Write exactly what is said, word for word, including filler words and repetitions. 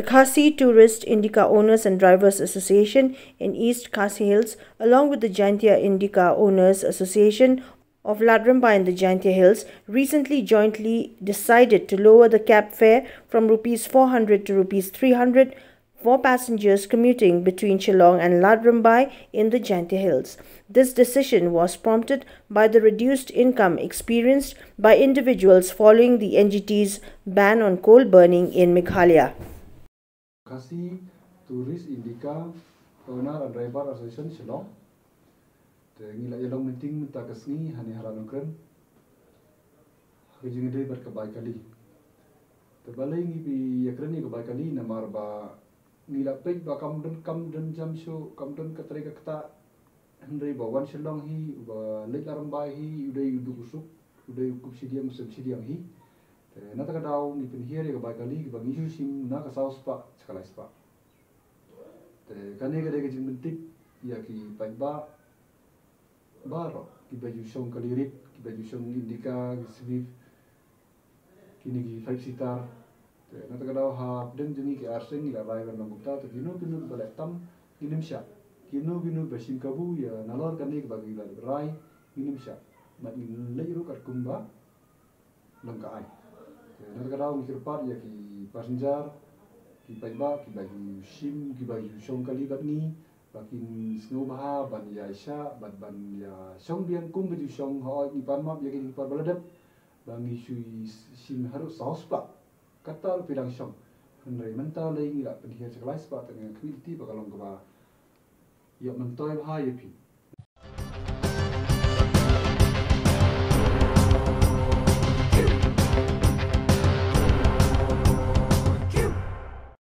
The Khasi Tourist Indica Owners and Drivers Association in East Khasi Hills, along with the Jaintia Indica Owners Association of Ladrymbai in the Jaintia Hills, recently jointly decided to lower the cab fare from rupees four hundred to rupees three hundred for passengers commuting between Shillong and Ladrymbai in the Jaintia Hills. This decision was prompted by the reduced income experienced by individuals following the N G T's ban on coal burning in Meghalaya. Khasi Tourist Indica Owner and Driver Association Shillong. Te ngi la ïa long meeting mynta ka sngi ha Nehra Nongkrem ha ka jingïadei bad ka bai kali. Te balei ngi ïakren ïa ka bai kali? Namar ba ngi la peit ba kam don, kam don jam shuh, kam don ka trei ka ktah. Hynrei ba wan Shillong hi, ba leit Ladrymbai hi, u dei u duk u suk, u dei u kup shidiang, u sem shidiang hi. Te na kata ka daw ngi pynhiar ïa ka bai kali kaba ngi shu shim na ka saw spah sha ka lai spah. Te kane ka dei ka jingpyntip ïa ki paidbah baroh, kiba ju shong kali rit, kiba ju shong Indica, ki Swift, kine ki five seater. Te na kata ka daw hapdeng jong ngi ki arsien ngi la rai ban long kumta, te kino kino ba leh tam ngin ym shah. Kino kino ba shim kabu ïa nalor kane kaba ngi la rai ngin ym shah. Bad ngin leit ruh katkum ba long ka aiñ. Te na kata ka daw ngi kyrpad ïa ki passenger, ki paidbah, kiba ju shim, kiba ju shong kali bad ngi, ba kin sngewbha ban ïa shah bad ban ïa shong biang kumba ju shong. Hooid, ngi pan map ïa kine ki por ba la dep ba ngi shu shim haduh saw spah. Kata ruh phi dang shong. Hynrei mynta lei ngi la pynhiar sha ka lai spah, te nga khmih lynti ba ka long kaba ïoh myntoi bha ïa phi.